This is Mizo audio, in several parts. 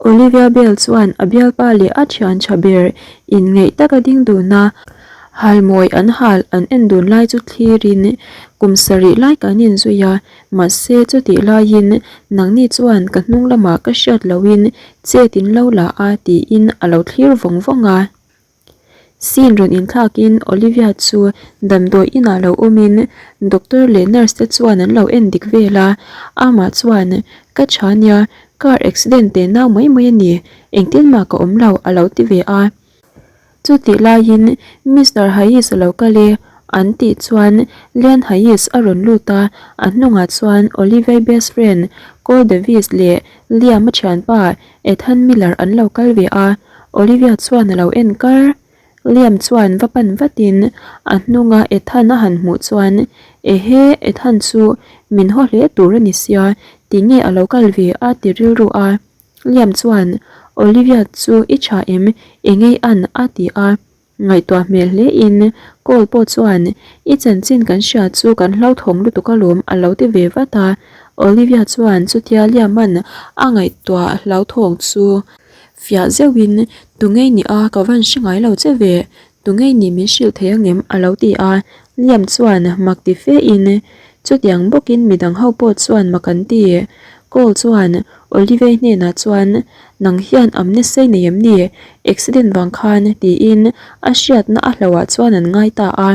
Olivia Bell chuan a bialpa leh a thian tha ber inngeih taka ding dun a, halmawi an hal an en dun lai chu thlirin kum sarih lai kan inzui a, mahse chutih laiin nangni chuan ka hnung lamah ka hriat lohin chet in lo la a tiin a lo thlir vawng vawng a. Scene rawn inthlakin Olivia chu damdawi inah lo awmin doctor leh nurse te chuan an lo en dik vel a, amah chuan ka tha nia car accident teh nau mai mai a ni, engtin mah ka awm lo a lo ti ve a. Chutih laiin Mister Hayes a lo kal e an tih chuan Lian Hayes a rawn lut a, a hnungah chuan Olivia best friend Cole Davis leh Liam a thianpa Ethan Miller an lo kal ve a, Olivia chuan a lo en kar. Liam chuan va pan vatin a hnunga Ethan a han hmuh chuan, Ehe, Ethan chu min haw hle tur a ni sia, tinge a lo kal ve a ti rilru a. Liam chuan, Olivia chu i tha em, engei an a ti a. Ngaihtuah hmel hle in call pawh chuan i chanchin kan hria chu kan hlauthawng lutuk alawm a lo ti ve vat a, Olivia chuan chutia Liam-a'n a ngaihtuah hlauthawng chu fiah zeuh in tungei ni a ka van hre ngai lo che ve, tungei ni min hrilh thei angem a lo ti a, Liam chuan mak ti fe in chutiang bawk in midang ho pawh chuan mak an ti, call chuan Olivia hnenah chuan Nang hian amnesty nei em ni? Accident vang khan tiin a hriatna a hlauhah chuan an ngai ta a.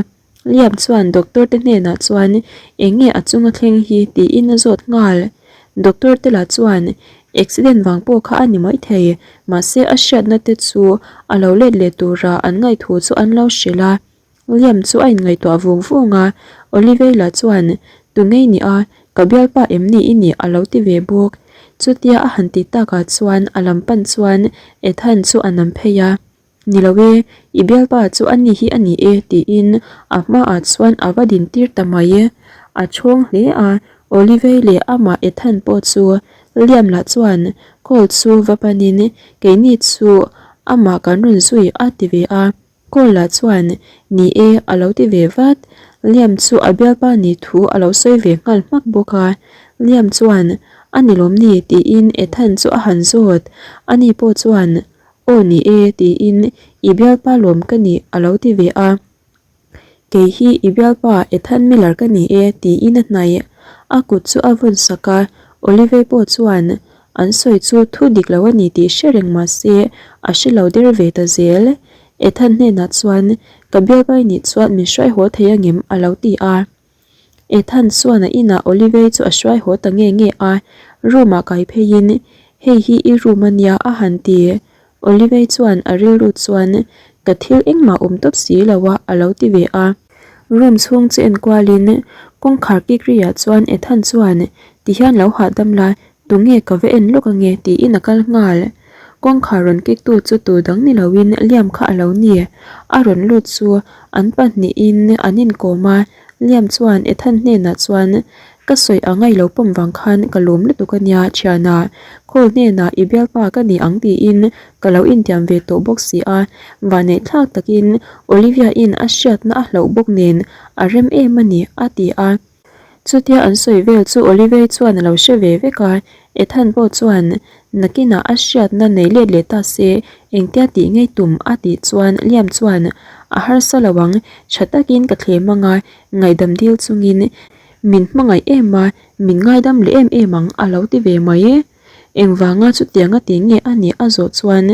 Liam chuan doctor te hnenah chuan eng nge a chunga thleng hi tiin a zawt nghal. Doctor te lah chuan accident vang pawh kha a ni maithei, mahse a hriatna te chu a lo let leh tura an ngaihthu chu an lo hrilh a. Liam chu a inngaihtuah vung vung a, Oliveira chuan, Tungei ni a, ka bialpa em ni i nih a lo ti ve bawk. Chutia a han ti takah chuan a lam pan chuan Ethan chu a nam phei a, Ni lo e, i bialpa chu a ni hi a ni e tiin a hmaah chuan a va din tir ta mai. A chhawng hle a, Olivei leh amah Ethan pawh chu Liam lah chuan call chu va panin keini chu amah kan rawn zui a ti ve a. Cole-a chuan, Ni e, a lo ti ve vat. Liam chu a bialpa ni thu a lo sawi ve nghal hmak bawk a. Liam chuan, A ni lawm ni? tiin Ethan chu a han zawt. Ani pawh chuan, Aw ni e, tiin, I bialpa lawm ka nih, a lo ti ve a. Kei hi i bialpa Ethan Miller ka ni e, tiin a hnaih. A kut chu a vawn sak a, Olive pawh chuan an sawi chu thu dik lo a ni tih hre reng mah se a hre lo der ve ta zel. Ethan hnenah chuan, Ka bialpa i nih chuan min hruai haw thei angem? a lo ti a. Ethan chuan a inah Olive chu a hruai haw ta nge nge a, room ah kai pheiin, Hei hi i room a nia a han ti. Olive chuan a rilru chuan, Ka thil engmah awm tawp si lo a a lo ti ve a. Room chhung chu enkualin kawngkhar kik riah chuan Ethan chuan, Tihian lo hahdam la, Tunge ka va en lawk ange tiin a kal nghal. Kawngkhar rawn kiktu chu tu dang ni loin Liam kha a lo ni. A rawn lut chu an pahnihin an inkawm a, Liam chuan Ethan hnenah chuan Ka sawi a ngaih lo pawm vang khan ka lawm lutuk a nia thiana, call hnenah i bialpa ka ni ang tiin ka lo intiam ve tawh bawk si a, vaneihthlak takin Olivia in a hriatna a hlauh bawk nen a rem em a ni a ti a. Chutia an sawi vel chu Olivei chuan a lo hre ve vek a, Ethan pawh chuan nakinah a hriatna nei let leh ta se engtia tih ngei tum a tih chuan Liam chuan a harsa lo ang, tha takin ka thlem ang a, ngaihdam dil chungin min hmangaih em a, min ngaidam leh em em ang a lo ti ve mai. Engvanga chutianga tih nge a nih a zawh chuan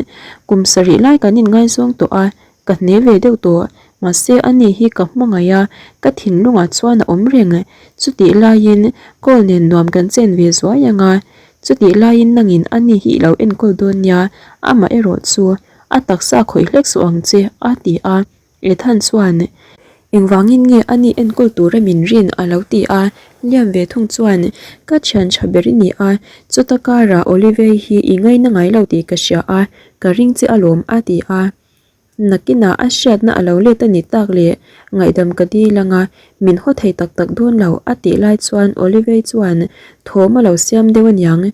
kum sarih lai kan inngaizawng tawh a, Ka hne ve deuh tawh, mahse ani hi ka hmangaih a, ka thinlungah chuan a awm reng. Chutih laiin call nen nuam kan chen ve zuai ang a, chutih laiin nangin ani hi i lo enkawl dawn nia, amah erawh chu a taksa khawih hlek suh ang che, a ti a. Ethan chuan, Engvangin nge ani enkawl tura min rin? a lo ti a. Liam ve thung chuan, Ka thian tha ber i ni a, chuta karah Olivia hi i ngaina ngai lo tih ka hria a, ka ring che alawm, a ti a. Nakinah a hriatna a lo let a ni tak leh ngaihdam ka dil anga min haw thei tak tak dawn lo a tih lai chuan Olivei chuan thawm a lo siam deuh aniang.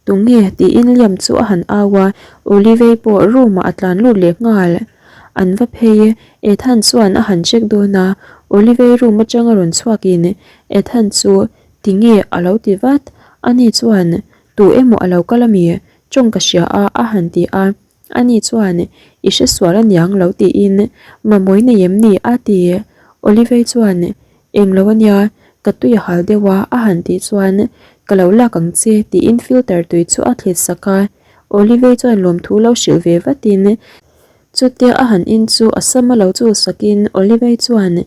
Tunge? tiin Liam chu a han au a, Olivei pawh room ah a tlan lut leh nghal. An va phei e, Ethan chuan a han check dawn a, Olivei room atanga rawn chhuakin Ethan chu tinge a lo ti vat, ani chuan tu emaw a lo kal ami? Tawng ka hria a, a han ti a. Ani chuan, I hre sual aniang lo tiin, Mamawii nei em ni? a ti. Olivei chuan, Eng lo ania, ka tui a hal deuh a, a han tih chuan, Ka lo lak ang che, tiin filter tui chu a thlit sak a. Olivei chuan lawmthu lo hrilh ve vatin, Chutia a han in chu a sama lo chul sakin Olivei chuan,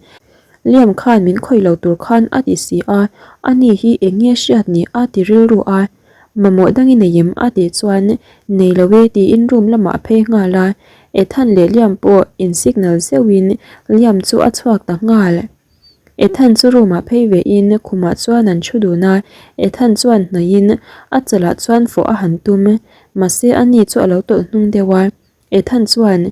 Liam khan min khawih lo tur khan a ti si a, ani hi eng nge hriat ni? a ti rilru a. Mamawh dang i nei em? a tih chuan, Nei lo e tiin room lamah a phei nghal a, Ethan leh Liam pawh in signal zeuhin Liam chu a chhuak ta nghal. Ethan chu room ah phei ve in khumah chuan an thu dun a, Ethan chuan hnaihin a chalah chuan fawh a han tum, mahse ani chu a lo tawlh hnung deuh a, Ethan chuan,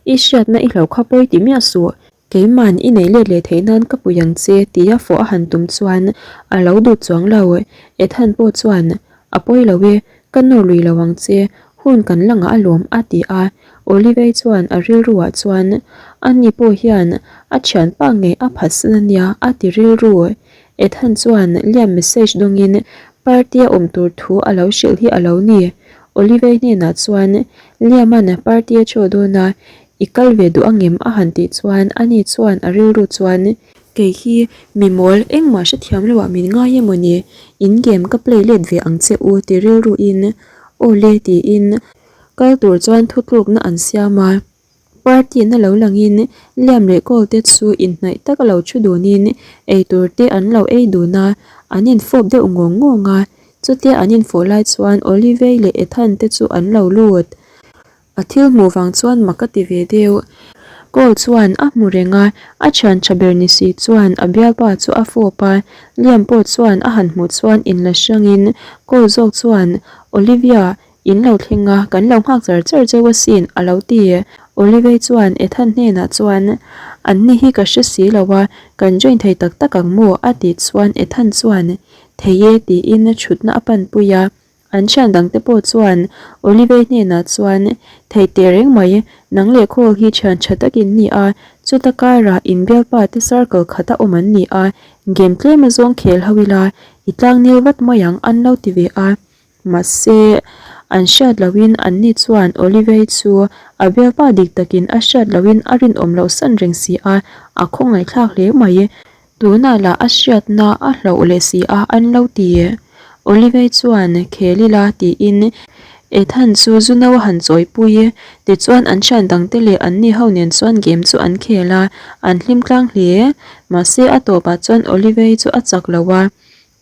I hriatna i hlo kha pawi ti miah suh, Keiman i nei let leh theih nan ka pui ang che tia fawh a han tum chuan a lo duh chuang lo. Ethan pawh chuan, A pawi lo e, ka nawr lui lo ang che, hun kan la ngah alawm a ti a. Olivei chuan a rilruah chuan, Ani pawh hian a thianpa ngei a phatsan a nia a ti rilru. Ethan chuan Liam message dawngin party a awm tur thu a lo hrilh hi a lo ni. Olivei hnenah chuan, Liam-a'n party a chaw dawn a, I kal ve duh angem? a han tih chuan ani chuan a rilru chuan, Kei hi mi mawl engmah hrethiam loah min ngai emaw ni? In game ka play let ve ang che u ti rilruin aw le tiin kal tur chuan thutlukna an siam a. Party na lo langin Liam leh Cole te chu inhnaih tak a lo thu dunin eitur te an lo ei dun a, an infawp deuh ngawng ngawng a. Chutia an infawh lai chuan Olivei leh Ethan te chu an lo lut. A thil hmuh vang chuan mak a ti ve deuh. Cole chuan a hmu reng a, a thian tha ber ni si chuan a bialpa chu a fawp a, Liam pawh chuan a han hmuh chuan inla hrangin Cole zawk chuan, Olivia, in lo thleng a, kan lo nghak char char cheu asin, a lo ti. Olivia chuan Ethan hnenah chuan, An ni hi ka hre si lo a, kan join thei tak tak ang maw? a tih chuan Ethan chuan, Thei e, tiin thutna a panpui a. An thian dangte pawh chuan Olivei hnenah chuan, Thei teh reng mai, nang leh Cole hi thian tha tak in ni a, chuta karah in bialpa te circle khata awm an ni a, game tlem azawng khel ho ila, i tlangnel vat mai ang an lo ti ve a. Mahse, an hriat lohin anni chuan Olivei chu a bialpa dik takin a hriat lohin a rinawm loh san reng si a, a khawngaihthlak hle mai. Tunah lah a hriatna a hlauh leh si a an lo ti. Olivei chuan khel ila tiin Ethan chu zu no a han chawipui. Tichuan an thian dangte leh anni ho nen chuan game chu an khel a, an hlim tlang hle. Mahse a tawpah chuan Olivei chu a chak lo a.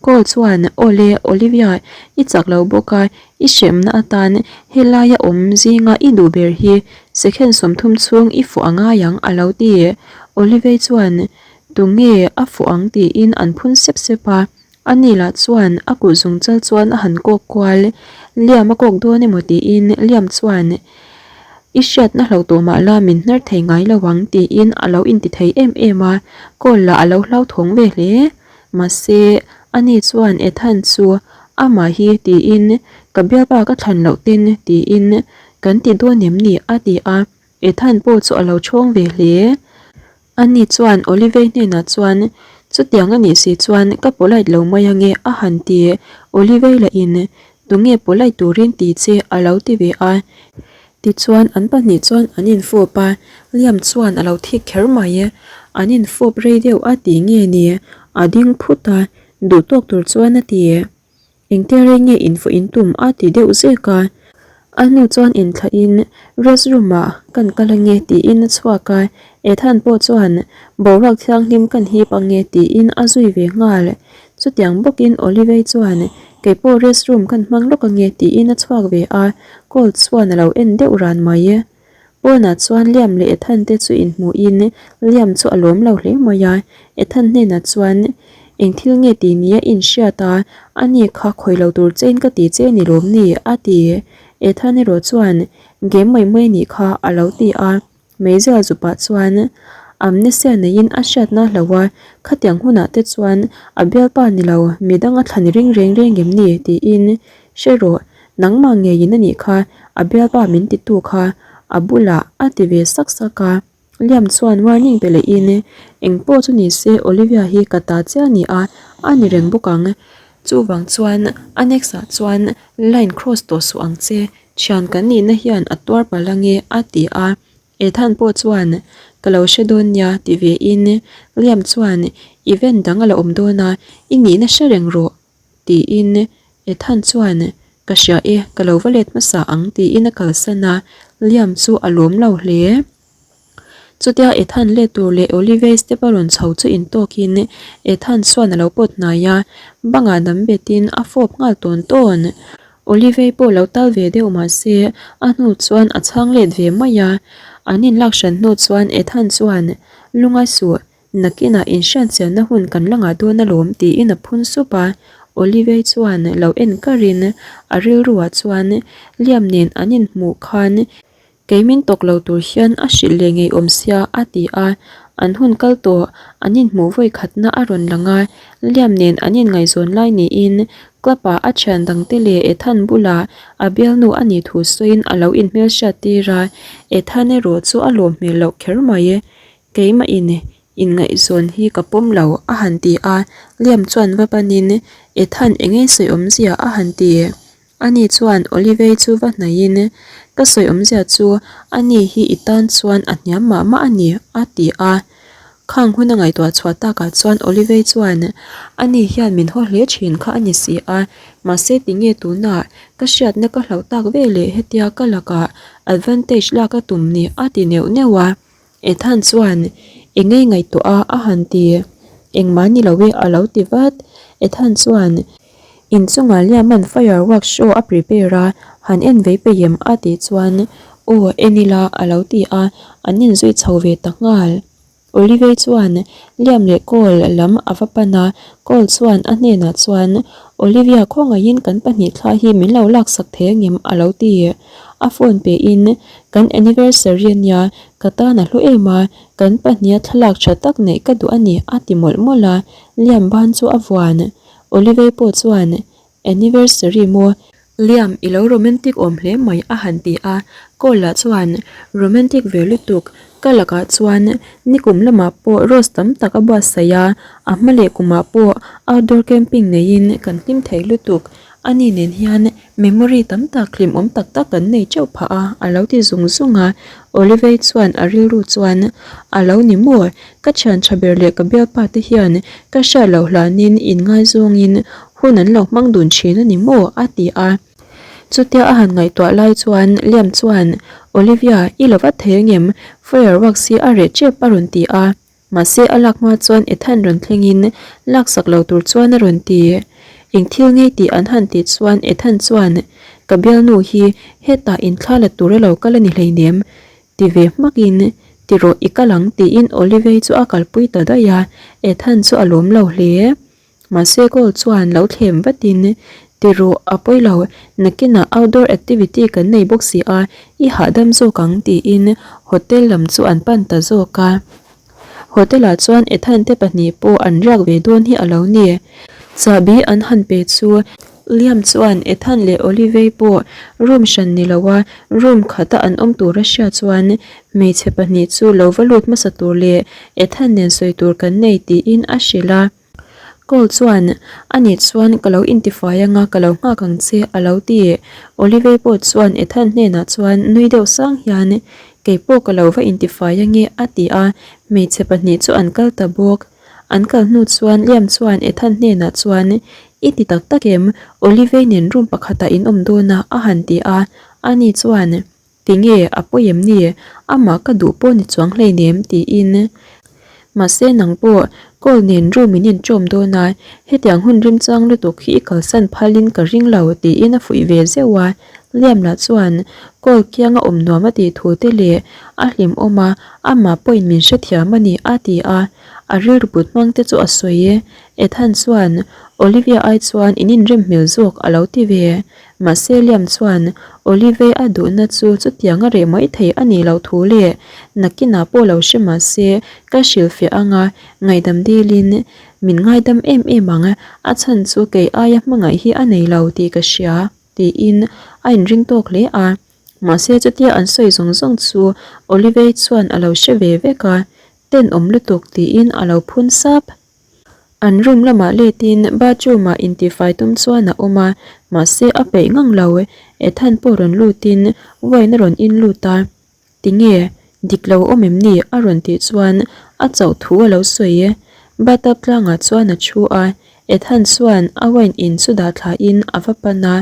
Cole chuan, Awle, Olivia, i chak lo bawk a, i hremna atan helaia awm zinga i duh ber hi second 30 chhung i fuh a ngai ang, a lo ti. Olivei chuan, Tunge a fuh ang tiin an phun sep sep a, ani lah chuan a kut zungchal chuan a han kawk kual. Liam a kawk dawn emaw tiin Liam chuan, I hriatna hlo tawh mah la min hnar thei ngai lo ang tiin a lo inti thei em em a, Cole lah a lo hlauthawng ve hle. Mahse, ani chuan Ethan chu amah hi tiin ka bialpa ka thlan loh ten tiin kan ti dawn em ni a ti a, Ethan pawh chu a lo chhawng ve hle. Ani chuan Olivei hnenah chuan chutiang a nih si chuan ka polite lo mai ange a han ti. Olivei lahin tunge polite turin ti che a lo ti ve a. Tichuan an pahnih chuan an infawp a, Liam chuan a lo thik kher mai. An infawp rei deuh a ti nge ni? A ding phut a, duh tawk tur chuan a ti. Engtia rei nge infawh in tum a ti deuh zek a. A hnu chuan inthlahin rest room ah kan kal ange tiin a chhuak a, Ethan pawh chuan boruak thianghlim kan hip ange tiin a zui ve nghal. Chutiang bawkin Olivei chuan keipawh rest room kan hmang lawk ange tiin a chhuak ve a, Colt chuan a lo en deuh ran mai. Pawnah chuan Liam leh Ethan te chu inhmuhin Liam chu a lawm lo hle mai a, Ethan hnenah chuan Eng thil nge tih nia inhriat a, ani kha khawi lo tur chein ka ti che ni lawm ni? a ti. Ethan erawh chuan Game mai mai anih kha a lo ti a. Meizial zupah chuan amnesia neiin a hriatna hlo a, khatiang hunah te chuan a bialpa ni lo midang a thlan ring reng reng em ni? tiin hre rawh, nangmah ngeiin a nih kha a bialpa min titu kha a bulah a ti ve sak sak a. Liam chuan warning pe lehin engpawh chu ni se Olivia hi ka ta chiah a ni a, a ni reng bawk ang. Chuvang chuan a next ah chuan line cross tawh suh ang che, thian kan nihna hian a tuar palh ange a ti a. Ethan pawh chuan ka lo hre dawn nia ti ve in Liam chuan event dang a la awm dawn a, i nihna hre reng rawh tiin Ethan chuan ka hria e ka lo va let hmasa ang tiin a kalsan a, Liam chu a lawm lo hle. Chutia Ethan let tur leh Olivia step a rawn chho chu intawkin Ethan chuan a lo pawt hnai a, bangah dam betin a fawp nghal tawn tawn. Olivia pawh lo tal ve deuh mah se a hnu chuan a chhang let ve mai a, an inlak hran hnu chuan Ethan chuan Lungai suh, nakinah inhriatchianna hun kan la ngah dawn alawm tiin a phun sup a, Olivia chuan lo en karin a rilruah chuan Liam nen an inhmuh khan Kei min tawk lo tur hian a hrilh leh ngei awm sia a ti a, an hun kal tawh an inhmuh vawi khatna a rawn lang a, Liam nen an inngaihzawn lai niin club ah a thian dangte leh Ethan bulah a bialnu a nih thu sawiin a lo inhmelhriat tir a, Ethan erawh chu a lawm hmel loh kher mai. Keimah in inngaihzawn hi ka pawm lo a han ti a, Liam chuan va panin Ethan eng nge sawi awmzia a han ti. Ani chuan Olivei chu va hnaihin, Ka sawi awmzia chu ani hi i tan chuan a hniam mah mah a ni, a ti a. Khang hun a ngaihtuah chhuah takah chuan Olivei chuan, Ani hian min haw hle thin kha a ni si a, mahse tinge tunah ka hriatna ka hlauh tak ve leh hetia ka lakah advantage lak a tum ni, a ti neuh neuh a. Ethan chuan, Eng ngei ngaihtuah a, a han ti. Engmah ni lo e, a lo ti vat. Ethan chuan, Inchungah Liaman fireworks show a prepare a, han en vei peih em? a tih chuan, Aw, en ila, a lo ti a, an inzui chho ve ta nghal. Olivei chuan Liam leh Cole lam a va pan a, Cole chuan a hnenah chuan, Olivia khawngaihin kan pahnih thla hi min lo laksak thei angem? a lo ti. A phone pehin, Kan anniversary a nia, ka tan a hlu em a, kan pahniha thlalak tha tak neih ka duh a ni, a ti mawlh mawlh a, Liam ban chu a vuan. Olivei pawh chuan, Anniversary maw? Liam, i lo romantic awm hle mai, a han ti a. Cole lah chuan, Romantic ve lutuk, ka lakah chuan nikum lamah pawh rose tam tak a buatsaih a, a hma leh kumah pawh outdoor camping neiin kan hlim thei lutuk. Ani nen hian Memory tam tak hlimawm tak tak kan nei teuh phah a, a lo ti zung zung a. Olivei chuan a rilru chuan, A lo ni maw? Ka thian tha ber leh ka bialpa te hian ka hriat loh hlanin inngaizawngin hun an lo hmang dun thin a ni maw? a ti a. Chutia a han ngaihtuah lai chuan Liam chuan, Olivia, i lo vat thei angem? Fireworks hi a reh tep a rawn ti a. Mahse a lak hma chuan Ethan rawn thlengin laksak lo tur chuan a rawn ti. Eng thil ngei tih an han tih chuan Ethan chuan, Ka bialnu hi hetah inthla la tur elo kal a ni hleinem ti ve hmakin, Ti rawh i kal ang tiin Olivei chu a kalpui ta daih a, Ethan chu a lawm lo hle. Mahse goal chuan lo thlem vatin, Ti rawh, a pawi lo, nakinah outdoor activity kan nei bawk si a, i hahdam zawk ang tiin hotel lam chu an pan ta zawk a. Hotel ah chuan Ethan te pahnih pawh an riak ve dawn hi a lo ni. Chahbi an han pe chu Liam chuan Ethan leh Olivei pawh room hran ni lo a room khata an awm tur a hria chuan hmeichhe pahnih chu lo va lut hmasa tur leh Ethan nen sawi tur kan nei tiin a hrilh a. Cole chuan, Ani chuan ka lo intifai anga ka lo nghak ang che, a lo ti. Olivei pawh chuan Ethan hnenah chuan nui deuh sang hian, Kei pawh ka lo va intifai ange, a ti a, hmeichhe pahnih chu an kal ta bawk. An kal hnu chuan Liam chuan Ethan hnenah chuan, I ti tak tak em? Olivei nen room pakhatah in awm dawn a, a han ti a. Ani chuan, Tinge a pawi em ni? Amah ka duh pawh ni chuang hleinem tiin. Mahse nang pawh call nen room in inṭawm dawn a, hetiang hun remchang lutuk hi i kalsan phalin ka ring lo tiin a fuih ve zeuh a. Liam lah chuan call kianga awm nuam a tih thu te leh a hlimawm a, amah pawhin min hrethiam a ni a ti a, a rilru put hmang te chu a sawi. Ethan chuan Olivia ai chuan in inrem hmel zawk a lo ti ve. Mahse Liam chuan Olive a duhna chu chutiang a reh mai thei a nih loh thu leh nakinah pawh lo hre mahse ka hrilhfiah anga ngaihdam dilin min ngaidam em em ang, a chhan chu kei aia hmangaih hi a nei lo tih ka hria tiin a inring tawk hle a. Mahse chutia an sawi zawng zawng chu Olive chuan a lo hre ve vek a, tenawm lutuk tiin a lo phun sap. An room lamah letin bathroom ah intifai tum chuan a awm a, mahse a peih ngang lo. Ethan pawh rawn lutin wine a rawn in lut a, Tinge, dik lo awm em ni? a rawn tih chuan a chauh thu a lo sawi. Bathtub tlangah chuan a thu a, Ethan chuan a wine in chu dah thlain a va pan a,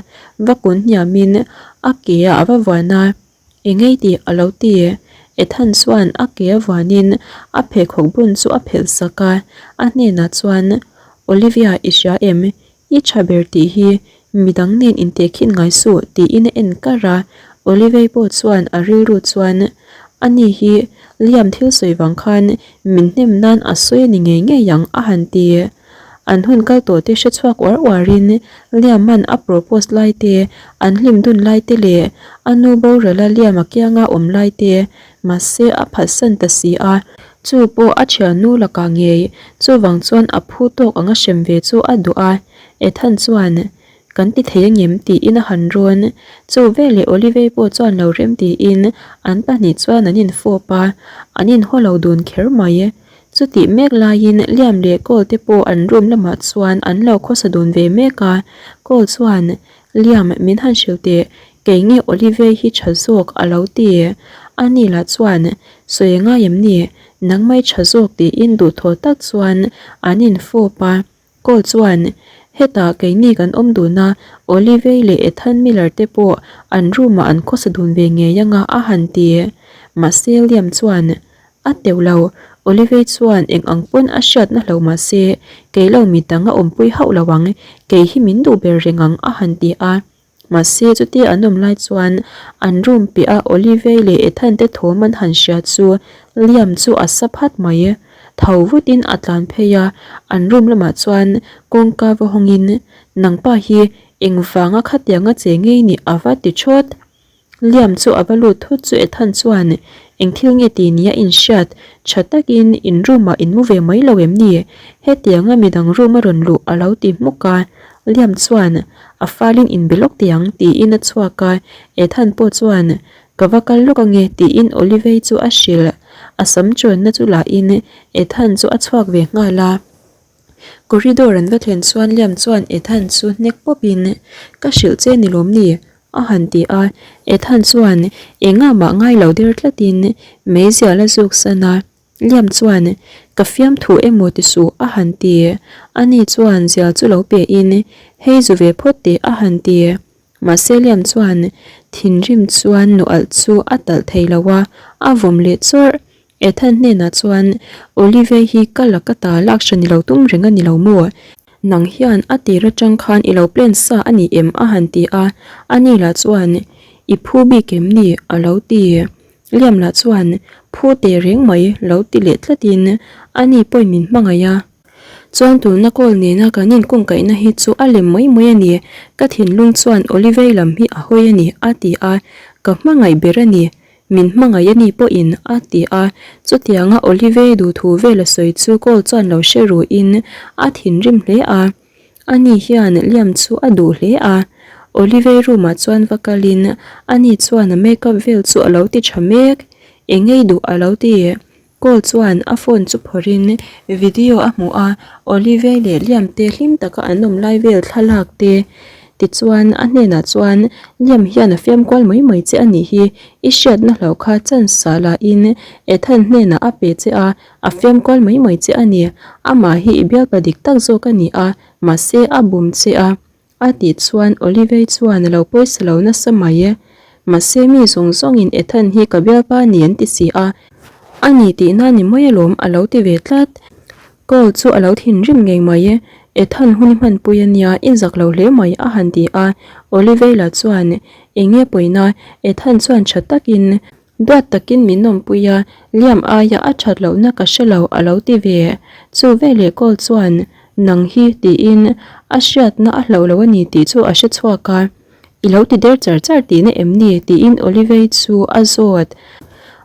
va kun hniamin a ke ah a va vuan a. Engei tih a lo ti. Ethan chuan a ke a vuanin a pheikhawk bun chu a phelh sak a, a hnenah chuan, Olivia i hria em? I tha ber tih hi midang nen intehkhin ngai suh tiin a en kar a. Olivia pawh chuan a rilru chuan, Ani hi Liam thil sawi vang khan min hnem nan a sawi a ni ngei ngei ang a han ti. An hun kal tawh te hre chhuak uar uarin Liam-a'n a propose lai te, an hlim dun lai te leh a nu borala Liam-a kianga awm lai te, mahse a phatsan ta si a, chu pawh a thiannu lakah ngei, chuvang chuan a phu tawk anga hrem ve chu a duh a, Ethan chuan Kan ti thei angem tiin a han rawn. Chu veleh Olivei pawh chuan lo rem tiin an pahnih chuan an infawp a, an inhaw lo dun kher mai. Chutih mek laiin Liam leh Cole te pawh an room lamah chuan an lo khawsa dun ve mek a, Cole chuan, Liam, min han hrilh teh, kei nge Olivei hi tha zawk a lo ti. Ani lah chuan, Sawi a ngai em ni? Nangmah i tha zawk tiin duhthawh tak chuan an infawp a. Cole chuan, Hetah keini kan awm dun a, Olivey leh Ethan Miller te pawh an room ah an khawsa dun ve ngei anga a han ti. Mahse Liam chuan, A teuh lo, Olivey chuan eng ang pawn a hriatna hlo mahse kei lo mi dang a awmpui hauh lo ang, kei hi min duh ber reng ang a han ti a. Mahse chutia an awm lai chuan an room piah a Olivey leh Ethan te thawm an han hria chu Liam chu a sa phat mai. Tho vutin a tlan phei a, an room lamah chuan kawngka va hawngin Nangpa hi engvanga khatianga che ngei nih a va ti thawt. Liam chu a va lut thut chu Ethan chuan eng thil nge ti nia inhriat tha takin in room ah in mu ve mai lo em ni? Hetianga midang room a rawn luh a lo ti hmuk a, Liam chuan a falin in be lawk teh ang tiin a chhuak a, Ethan pawh chuan ka va kal lawk ange tiin Olivei chu a hrilh, a sam chawnna chu la in Ethan chu a chhuak ve nghal a. Corridor an va thlen chuan Liam chuan Ethan chu hnek pawp in ka hrilh che ni lawm ni? A han ti a, Ethan chuan engah mah ngai lo der tlatin meizial a zuk san a, Liam chuan ka fiamthu emaw ti suh a han ti. Ani chuan zial chu lo pe in hei zu ve phawt teh a han ti. Mahse Liam chuan thinrim chuan nu alh chu a talh thei lo a, a vawm leh chawrh. Ethan hnenah chuan, Olive hi ka laka ta lak hran i lo tum reng a ni lo maw? Nang hian a tir atang khan i lo plan sa a ni em? a han ti a, ani lah chuan, I phu bik em ni? a lo ti. Liam lah chuan, Phu teh reng mai, lo ti leh tlatin, Ani pawhin min hmangaih a. Chuan tuna call nena kan inkungkaihna hi chu a lem mai mai a ni, ka thinlung chuan Olivei lam hi a hawi a ni, a ti a, Ka hmangaih ber a ni, Min hmangaih a ni pawhin a ti a, chutianga Olive duhthu vel a sawi chu Cole chuan lo hre ruin a thinrim hle a. Ani hian Liam chu a duh hle a, Olive room ah chuan va kalin ani chuan a makeup vel chu a lo ti tha mek, engei duh a lo ti. Cole chuan a phone chu phawrhin video a hmuh a, Olive leh Liam te hlim taka an awm lai vel thlalak te. Tichuan a hnenah chuan Liam hian a fiam kual mai mai che a nih hi, i hriatna hlo kha chance ah lahin Ethan hnenah a pe che a, a fiam kual mai mai che a ni. Amah hi i bialpa dik tak zawk a ni a, mahse a bum che a. A tih chuan Olivei chuan a lo pawisa lo nasa mai e. Mahse mi zawng zawngin Ethan hi ka bialpa ni an ti si a, a ni tihna ni mai alawm a lo ti ve tlat. Call chu a lo thinrim ngei mai e, Ethan hun i hmanpui a nia, i zak lo hle mai a han ti a. Olivei lah chuan eng nge pawina Ethan chuan tha takin Duat takin min awmpui a, Liam aia a that lohna ka hre lo a lo ti ve. Chu veleh Cole chuan, Nang hi, tiin a hriatna a hlauh lo a ni tih chu a hre chhuak a. I lo ti der char char tihna em ni? tiin Olivei chu a zawt.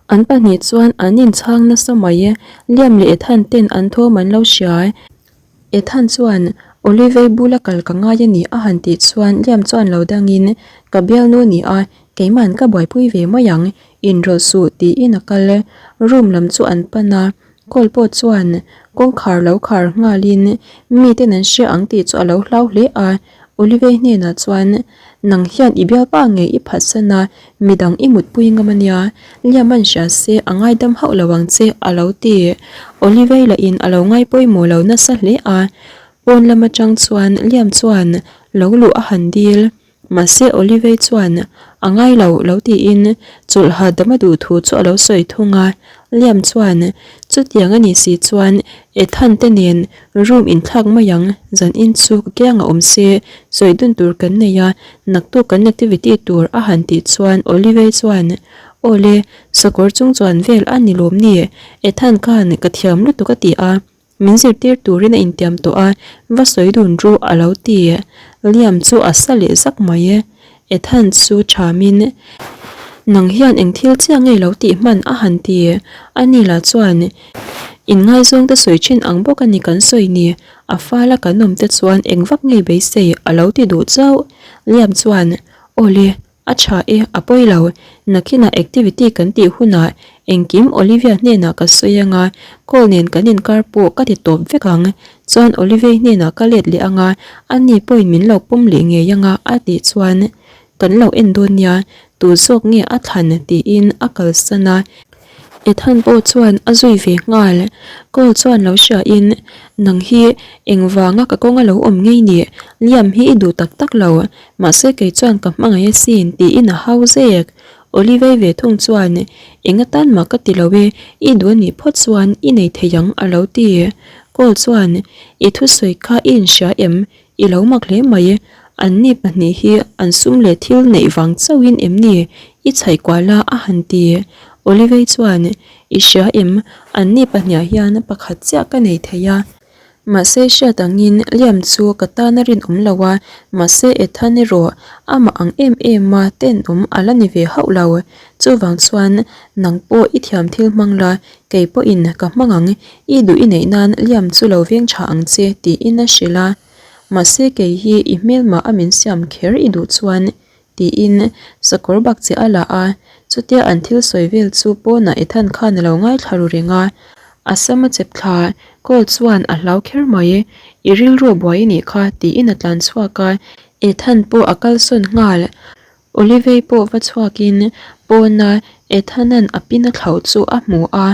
An pahnih chuan an inchhang nasa mai. Liam leh Ethan ten an thawm an lo hria. Ethan chuan, Olivei bula kal ka ngai a ni a han tih chuan Liam chuan lo dangin, Ka bialnu ni a, keima'n ka buaipui ve mai ang, inrawlh suh tiin a kal. Room lam chu an pan a, Call pawh chuan kawngkhar lo khar nghalin miten an hria ang tih chu a lo hlau hle a. Olivei hnenah chuan, Nang hian i bialpa ngei i phatsan a, midang i mutpui ngam a nia, Liam an hria se a ngaidam hauh lo ang che, a lo ti. Olivei lahin a lo ngai pawimawh lo nasa hle a. Pawn lam atang chuan Liam chuan lo luh a han dil. Mahse Olivei chuan a ngai lo lo tiin chawlh hahdam a duh thu chu a lo sawi thung a. Liam chuan chutiang a nih si chuan Ethan te nen room inthlak mai ang, zan in chu ka kiang a awm se, sawi dun tur kan nei a, naktuk kan activity tur a han tih chuan Olivei chuan Aw le, sakawr chung chuan vel a ni lawm ni, Ethan khan ka thiam lutuk a ti a. Min zirtir turin a intiam tawh a, va sawi dun ru a lo ti. Liam chu a sa leh zak mai e. Ethan chu thamin, Nang hian eng thil chiah nge lo tih hman a han ti. Ani lah chuan, Inngaizawng te sawi thin ang bawk a ni kan sawi ni, a fala kan awm te chuan eng vak ngei beisei a lo ti duh chauh. Liam chuan, Aw le, A tha e, a pawi lo. Nakinah activity kan tih hunah engkim Olivia hnenah ka sawi anga, call nen kan inkar pawh ka ti tawp vek ang. Chuan Olivia hnenah ka let leh anga, ani pawhin min lo pawm leh ngei anga a tih chuan kan lo en dawn nia, tu zawk nge a thlan tiin a kalsan a. Ethan pawh chuan a zui ve nghal. Call chuan lo hriain, Nang hi engvanga ka kawnga lo awm ngei ni? Liam hi i duh tak tak lo. Mahse kei chuan ka hmangaih asin tiin a hau zek. Olivei ve thung chuan, Eng atan mah ka ti lo e, i duh anih phawt chuan i nei thei ang a lo ti. Call chuan, I thusawi kha i inhria em? I lo mak hle mai. Anni pahnih hi an sum leh thil neih vang chauhin em ni i chhaih kual a a han ti. Olivei chuan, I hria em? Anni pahniah hian pakhat chiah ka nei thei a. Mahse hriat angin Liam chu ka tan a rinawm lo a, mahse Ethan erawh amah ang em em a tenawm a la ni ve hauh lo. Chuvang chuan nang pawh i thiam thil hmang la, kei pawhin ka hmang ang, i duh i neih nan Liam chu lo veng tha ang che tiin a hrilh a. Mahse kei hi i hmelmah a min siam kher i duh chuan Tiin sakawr bak che a la a, chutia an thil sawi vel chu pawnah Ethan khan a lo ngaithla ru reng a. A sam a chep thla, Cole chuan a hlau kher mai, I rilru a buai i nih kha, tiin a tlan chhuak a. Ethan pawh a kalsawn nghal. Olivei pawh va chhuakin pawna Ethan-a'n a pin a thlauh chu a hmu a.